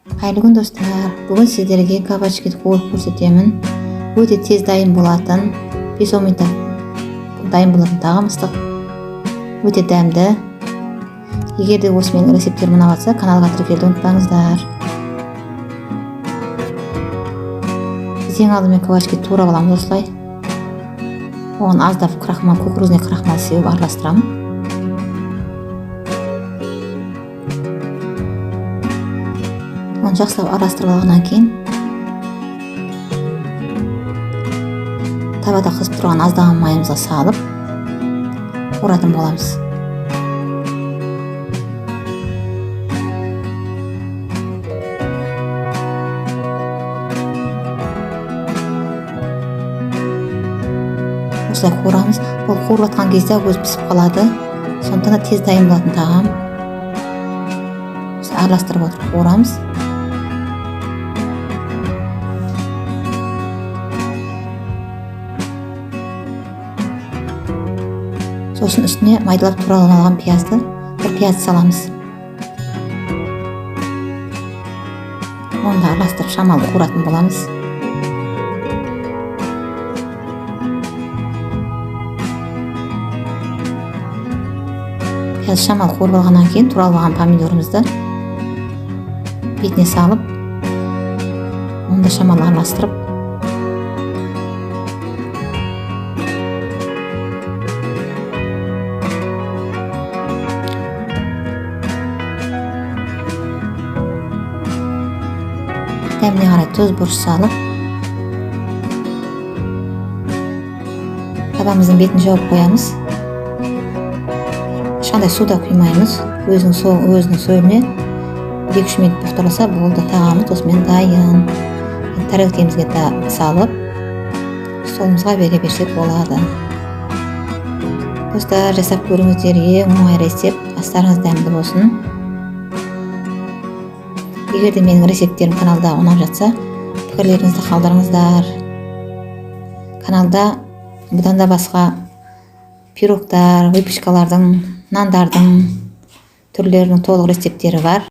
Қайырлы күн, достар! Бүгін сіздерге кабачкиді қуырып көрсетемін. Өте тез дайын болатын, 5-10 минутта дайын болатын тағам, ыстық, өте дәмді. Егер де осы менің рецепттерім ұнап жатса, каналға тіркелуді ұмытпаңыздар. Біз ең алдымен кабачки турап аламыз осылай. Оған аздап крахмал, кукурузный крахмал сеуіп араластырамын. Оны жақсылап араластырып алғаннан кейін табада қызып тұрған аздаған майымызға салып қуыратын боламыз. Осылай қуырамыз. Бұл қуырып жатқан кезде өзі пісіп қалады, сондықтан да тез дайын болатын тағам. Осылай араластырып отырып қуырамыз. Сосын үстіне майдалап туралып алған пиязды, бір пияз саламыз. Оны да араластырып, шамалы қуыратын боламыз. Пияз шамалы қуырып алғаннан кейін туралып алған помидорымызды бетіне салып, оны да шамалы араластырып, дәміне қарай тұз, бұрыш салып, табамыздың бетін жауып қоямыз. Ешқандай су да құймаймыз. Өзінің сөліне 2-3 минут бұқтырылса болды, тағамымыз осымен дайын. Тарелкемізге салып, столымызға бере берсек болады. Достар, жасап көріңіздер, ең оңай рецепт. Астарыңыз дәмді болсын. Егер де менің рецепттерім каналда ұнап жатса, пікірлеріңізді қалдырыңыздар. Каналда бұдан да басқа пирогтар, выпечкалардың, нандардың түрлерінің толық рецепттері бар.